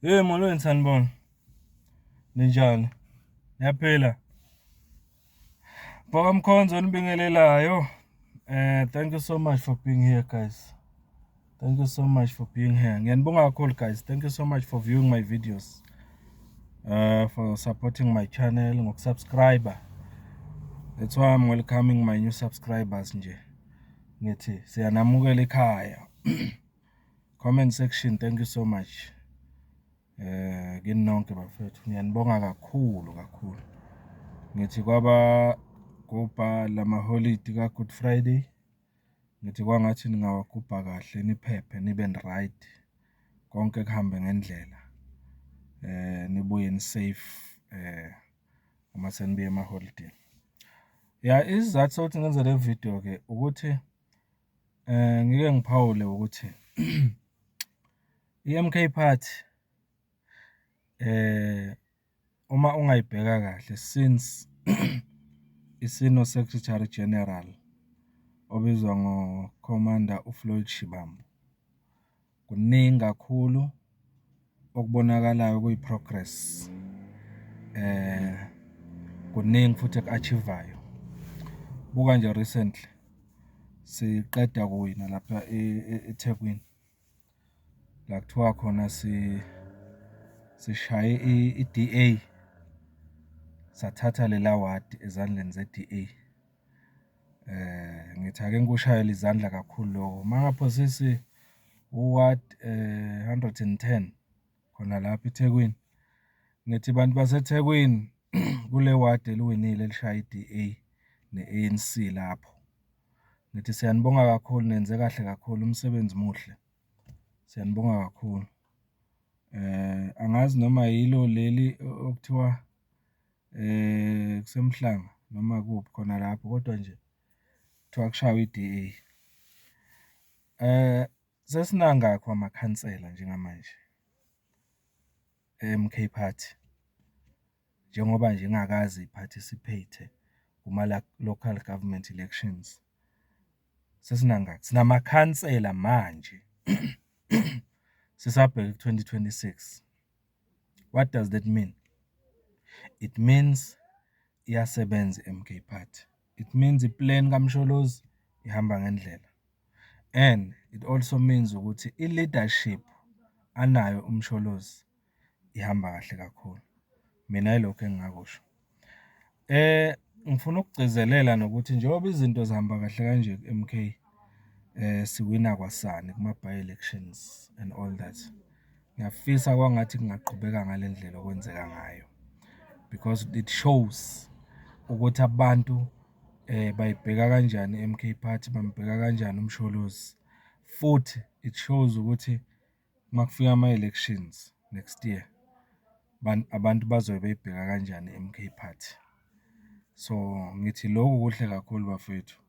Hey, molweni, sanibona. Ninjani? Niyaphila? Mfoka Mkhonzo onibingelelayo. Thank you so much for being here, guys. Thank you so much for being here. Ngiyanibonga kakhulu, guys. Thank you so much for viewing my videos. For supporting my channel, ngokusubscribe. That's why I'm welcoming my new subscribers nje. Ngithi siyanamukela ekhaya. Comment section, thank you so much. Kini nonke bafethu, ngiyanibonga kakhulu kakhulu. Ngithi kwaba gubha lamaholidi ka-Good Friday. Ngithi kwangathi ningawagubha kahle, niphephe, nibe right. Konke kuhambe ngendlela. Nibuye ni-safe uma senibuya emaholidini. Ya, isizathu sokuthi ngenze le video-ke ukuthi ngike ngiphawule ukuthi i-M_K Party, uma ungayibheka kahle, since isino-Secretary General obizwa ngo-Commander uFloyd Shivambu, kuningi kakhulu okubonakalayo okuyi-progress. Kuningi futhi eku-achieve-ayo. Buka nje recently, siqeda kuwina lapha eThekwini, la kuthiwa khona sishaye i-D_A, sathatha lela wadi ezandleni ze-D_A. Ngithi ake ngikushayele izandla kakhulu lokho. Uma ngingaphosisi, u-ward 110, khona lapha eThekwini. Ngithi bantu baseThekwini, kule wadi eliwinile elishaye i-D_A ne-A_N_C lapho. Ngithi siyanibonga kakhulu, nenze kahle kakhulu, umsebenzi muhle, siyanibonga kakhulu. Angazi noma yilo leli okuthiwa kuseMhlanga noma kuphi khona lapho, kodwa nje kuthiwa kushawe i-D_A. Sesinangakhi amakhansela njengamanje e-M_K Party, njengoba nje ingakaze i-participate-e kuma-local government elections? Sesinangakhi? Sinamakhansela manje, sisabheke ku-20 26. What does that mean? It means iyasebenza i-M_K Party. It means i-plan kaMsholozi ihamba ngendlela and it also means ukuthi i-leadership anayo uMsholozi ihamba kahle kakhulu. Mina yilokho engingakusho. Ngifuna ukugcizelela nokuthi njengoba izinto zihamba kahle kanje ku-M_K, siwina kwasani kuma-by-elections and all that, ngiyafisa kwangathi kungaqhubeka ngale ndlela okwenzeka ngayo because it shows ukuthi abantu bayibheka kanjani i-M_K Party, bambheka kanjani uMsholozi. Futhi it shows ukuthi uma kufika ama-elections next year, abantu bazobe beyibheka kanjani i-M_K Party. So, ngithi loku kuhle kakhulu bafowethu,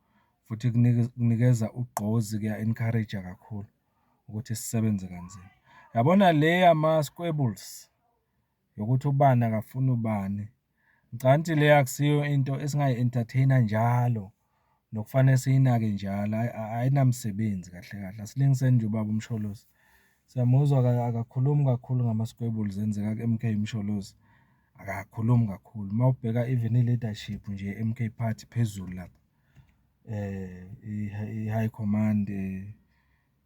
futhi kunikeza ugqozi, kuya-encourage-a kakhulu ukuthi sisebenze kanzima. Uyabona le yama-squabbles, yokuthi ubani akafuni ubani, ngicabanga ukuthi leyo akusiyo into esingayi-entertain-a njalo, nokufanele siyinake njalo, ayinamsebenzi kahle kahle. Asilingiseni nje ubaba uMsholozi. Siyamuzwa akakhulumi kakhulu ngama-squabbles enzeka ku-M_K uMsholozi, akakhulumi kakhulu. Uma ubheka even i-leadership nje ye-M_K Party phezulu lapha, i-high command,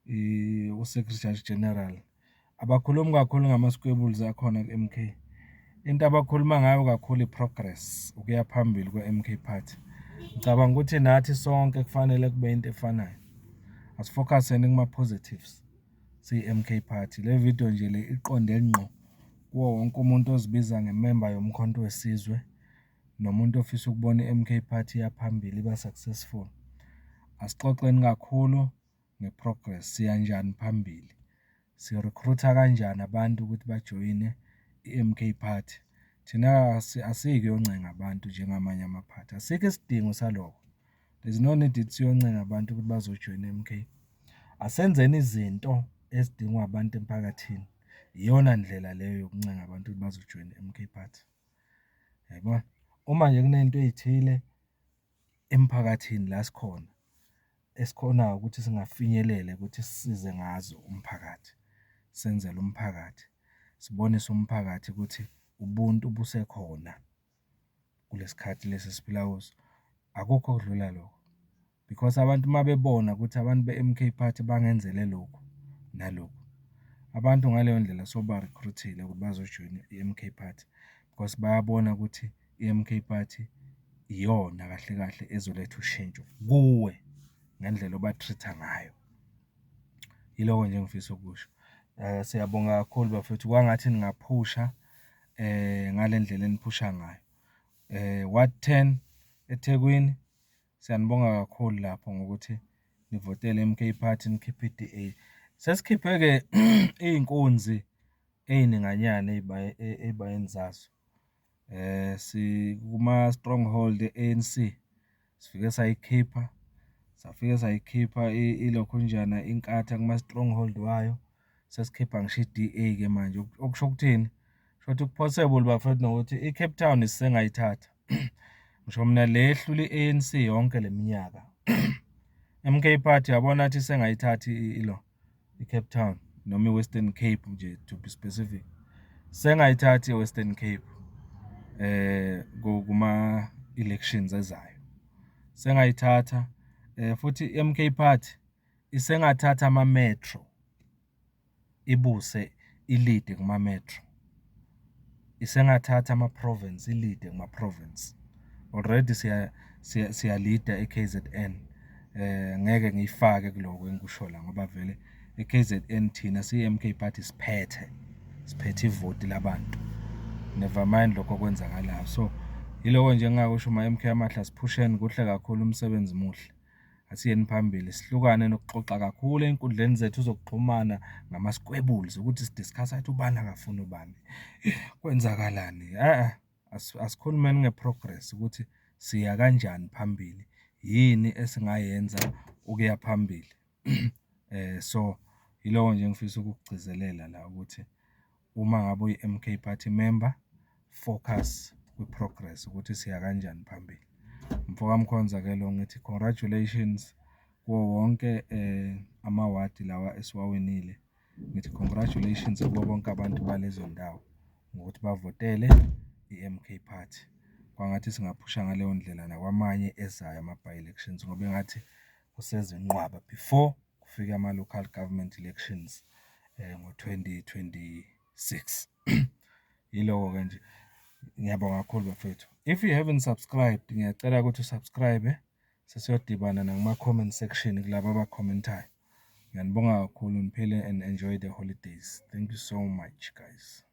u-Secretary General, abakhulumi kakhulu ngama-squabbles akhona ku-M_K. Into abakhuluma ngayo kakhulu i-progress, ukuya phambili kwe-M_K Party. Ngicabanga ukuthi nathi sonke kufanele kube into efanayo. Asi-focus-eni kuma-positives siyi-M_K Party. Le video nje le iqonde ngqo kuwo wonke umuntu ozibiza ngememba yoMkhonto weSizwe, nomuntu ofisa ukubona i-M_K Party iya phambili, iba successful. Asixoxeni kakhulu nge-progress, siya njani phambili, si-recruit-a kanjani abantu ukuthi bajoyine i-M_K Party. Thina asiyi kuyoncenga abantu njengamanye amaphathi, asikho isidingo salokho. There's no need ukuthi siyoncenga abantu ukuthi bazojoyina i-M_K. Asenzeni izinto ezidingwa abantu emphakathini. Iyona ndlela leyo yokuncenga abantu ukuthi bazojoyina i-M_K Party, yayibona? Uma nje kuney'nto ey'thile emphakathini la sikhona, esikhonayo ukuthi singafinyelela ukuthi sisize ngazo umphakathi, senzele umphakathi. Sibonise umphakathi ukuthi ubuntu busekhona kule sikhathi lesi esiphila kuso. Akukho okudlula lokho, because abantu uma bebona ukuthi abantu be-MK Party bangenzele lokhu nalokhu, abantu ngaleyo ndlela sewuba-recruit-ile ukuthi bazojoyina i-MK Party, because bayabona ukuthi i-MK Party iyona kahle kahle ezoletha ushintsho kuwe ngendlela oba-treat-a ngayo. Yiloko nje engifisa ukukusho. Siyabonga kakhulu bafethu, kwangathi ningaphusha ngale ndlela eniphusha ngayo. Ward 10, eThekwini, siyanibonga kakhulu lapho ngokuthi nivotele i-MK Party, nikhiphe i-DA. Sesikhiphe-ke iy'nkunzi ey'ninganyana ey'bayeni zazo. Sikuma-stronghold e-ANC, sifike sayikhipha, safike sayikhipha ilokhunjana, Inkatha kuma-stronghold wayo, sesikhipha ngisho i-DA-ke manje. Okusho ukuthini? Kushuthi ku-possible bafethu nokuthi i-Cape Town sisengayithatha. Ngisho mina le ehlule i-ANC yonke le minyaka. MK Party, uyabona ngathi isengayithatha ilo, i-Cape Town noma i-Western Cape nje to be specific. Isengayithatha i-Western Cape kuma-elections ezayo. Isengayithatha futhi i-MK Party isengathatha ama-metro, ibuse i-lead-e kuma-metro. Isengathatha ama-province, i-lead-e kuma-province. Already siya-lead-a e-KZN, ngeke ngiyifake kuloko engikusho la ngoba vele e-KZN thina siyi-MK Party siphethe, siphethe ivoti labantu, never mind lokho okwenzakalayo. So, yiloko nje engingakusho ma-MK amahle, asiphusheni kuhle kakhulu umsebenzi muhle. Asiyeni phambili, sihlukane nokuxoxa kakhulu ey'nkundleni zethu zokuxhumana ngama-squabbles ukuthi si-discuss-a ukuthi ubani akafuni ubani, kwenzakalani. Asikhulumeni nge-progress ukuthi siya kanjani phambili, yini esingayenza ukuya phambili. So, yiloko nje engifisa ukukugcizelela la ukuthi uma ngabe uyi-MK Party member, focus kwi-progress ukuthi siya kanjani phambili. Umfoka Mkhonza-ke lo, ngithi congratulations kuwo wonke amawadi lawa esiwawinile. Ngithi congratulations kubo bonke abantu balezo ndawo ngokuthi bavotele i-MK Party. Kwangathi singaphusha ngaleyo ndlela nakwamanye ezayo ama-by-elections ngoba engathi kuseza inqwaba before kufike ama-local government elections ngo-2026. Yiloko-ke nje, ngiyabonga kakhulu bafethu. If you haven't subscribed, ngiyacela ukuthi u-subscribe-e, sesiyodibana nakuma-comment section kulaba aba-comment-ayo. Ngiyanibonga kakhulu, niphile and enjoy the holidays. Thank you so much, guys.